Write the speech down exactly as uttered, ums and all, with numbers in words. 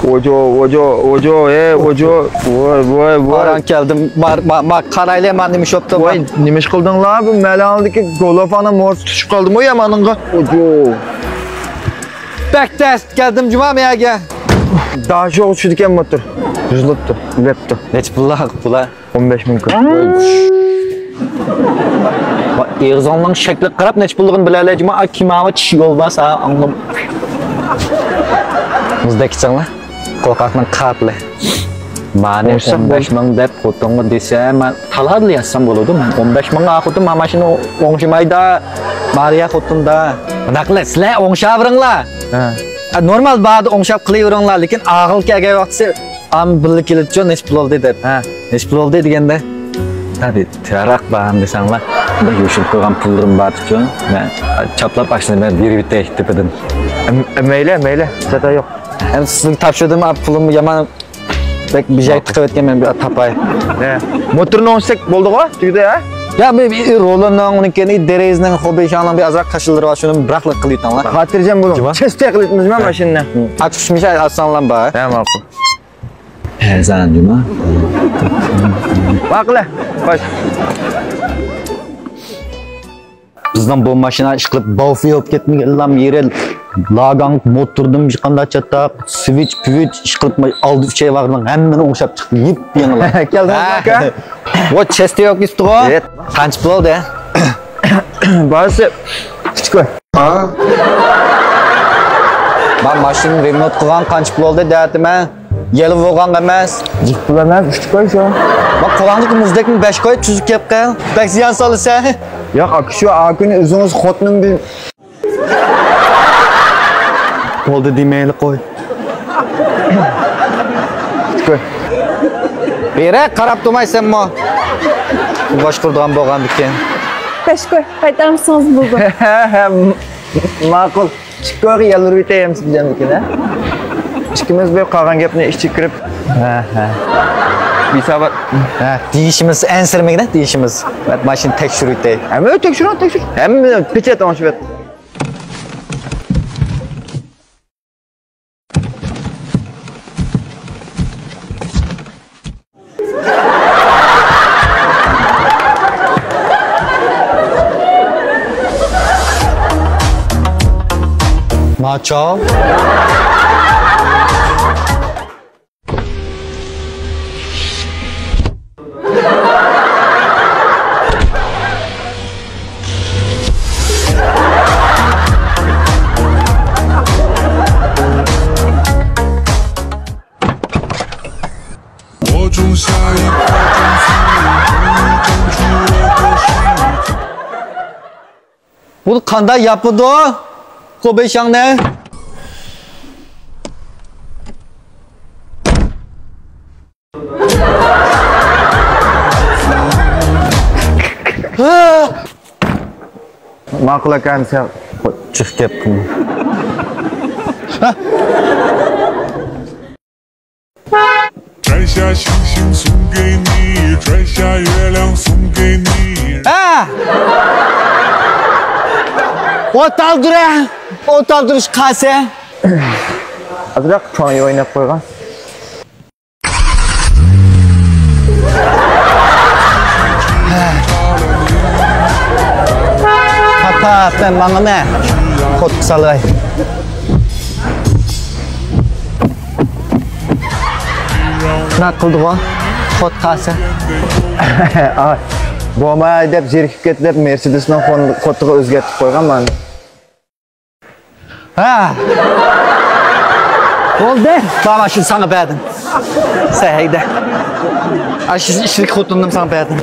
ۋوجو، ۋوجو، ۋوجو، ئەي، ۋوجو. ۋاي، ۋاي، ۋاي. ئاران كەلدىم. ما، ما، ما، قارايلى، ما نېمە ئىش بوپتۇ؟ ۋاي، نېمە ئىش قىلدىڭلار؟ بۇ مەلەڭدىكى گولوفانىڭ مورىسى چۈشۈپ قالدىمۇ يامانىڭغا؟ ۋوجو. بەك تەس كەلدىم جۇما مەيەگە. داشوغا چۈشىدىكەن موتور. بۇزۇلۇپتۇ، ئۆلۈپتۇ. نەچچە پۇللار، پۇللار؟ ئون بەش مىڭ كوي. ئېغىزىڭنىڭ شەكلىگە قاراپ نەچچە پۇللۇقىنى بىلەلەي جۇما. كىماۋا چىش يول بار ساڭا ئاڭلىم. مۇزدەك ئىچىڭلار. قورقاقنىڭ قاتلى. مانى ئون بەش مىڭ دەپ خوتۇنغا دېسە، مەن تالادا يازسام بولىدۇ. ئون بەش مىڭغا خوتۇن، ما ماشىنا ئوڭشىمايدا. مارىيا خوتۇندا. بۇنداق قىلىڭ، سىلەر ئوڭشاۋېرىڭلار. ھە. نورمال باھادا ئوڭشاپ قىلىۋېرىڭلار، لېكىن ئاغىل كەلگەن ۋاقتىسى ئام بىللە كېلىدىچۇ، نەچچە پۇل بولدى دەپ. ھە. نەچچە پۇل بولدى دېگەندە، ھە دېدى، تېخىراق بارام دېسەڭلار، بىر يوشۇرۇپ قويغان پۇللىرىم باردىچۇ، مەن چاپلاپ ئاشۇنى مەن بېرىۋېتەي تېپىدىن. مەيلى، مەيلى، زادى يوق. ئەمدى سىزگە تاپشۇردۇم، پۇلۇمنى يامان بەك بىژاي تىقىۋەتكەن، مەن بىر تاپاي. ھە. موتورنى ئوڭشىساك بولدىغۇ، تۈگىدى، ھە؟ يا، بىر، بىر رولىنىڭ، ئۇنىڭكى دېرىزىنىڭ، خوبىشاڭنىڭ بىر ئازراق كاشىلىرى بار، شۇنى بىراقلا قىلىۋېتىڭلار. خاتىرجەم بولۇڭ. جۇما. چېستە قىلىۋېتىمىز ماشىنىنى. ئاچقۇچ مىشا ئالساڭلار بار. ھە، ماقۇل. ھە، سەن جۇما. ماقۇل، خوش. بىزنىڭ بۇ ماشىنا ئىشقىلىپ باۋفىي بولۇپ كەتمىگەنلام يېرى لاگاڭ موتوردىن ھېچقانداق چاتاق، سۋىچ، پىۋىچ ئىشقىلىپ ئالدى ئۈچەي بارنىڭ ھەممىنى ئوڭشاپ چىقتى، يېپيېڭىلا. كەلدىڭىزمۇ، ھە، ئاكا؟ ۋو، چېستى يوق ئىستىغۇ. قانچە پۇل بولدى؟ بارىسى ئۈچ كوي. مەن ماشىنىنى رېمونت قىلغان قانچە پۇل بولدى دەۋاتىمەن. يەلە بولغان ئەمەس. جىق پۇل ئەمەس، ئۈچ كوي شۇ. مەن قولۇڭدىكى مۇزدەكنى بەش كوي، تۈزۈك گەپ قىل. بەك زىيان سالىسەن. ياق، ئاكا، شۇ ئاكىنى ئۆزىڭىز خوتۇنۇم بىلەن. بولدى دېمەيلى قوي. ئۈچ كوي. بېرە قاراپ تۇرمايسەنمۇ؟ باشقۇرىدىغان بولغاندىكىن. بەش كوي، قايتارمىسىڭىز بولىدۇ. ماقۇل. ئىككىگە يالۋۇرۇۋېتەي ئەمىسە بىلەمدىكىن، ھە؟ ئىككىمىز بىر قالغان گەپنى ئىچىگە كىرىپ، ھە، ھە. ھېسابات. ھە، دېيىشىمىز ئەنسىرىمىگىنە، دېيىشىمىز. مەن ماشىنىنى تەكشۈرۈۋېتەي. ھەممە تەكشۈرۈڭ، تەكشۈر. ھەممە پېچەت ئوڭشىۋەت. ناچار. بۇ قانداق ياپىدۇ؟ قوبېشاڭنى. ماقۇل ئاكا، سەن جىق گەپ قىلما. ھە! ئوت ئالدۇرە! ئوت ئالدۇرۇش قاسى! ئازراق چوڭ ئويناپ قويغان. پاپا، سەن ماڭىمەن. خوتقا سالاي. نە قىلدىغۇ؟ خوت قالسا. ئاي، بولماي دەپ زېرىكىپ كەتتى دەپ مېرسېدېسنىڭ خون-، خوتىغا ئۆزگەرتىپ قويغان مانا. ھە. بولدى. بار، مانا شۇنى ساڭا بەردىم. سەن ھەيدە. ئاشۇ ئىچىدىكى خوتۇننىمۇ ساڭا بەردىم.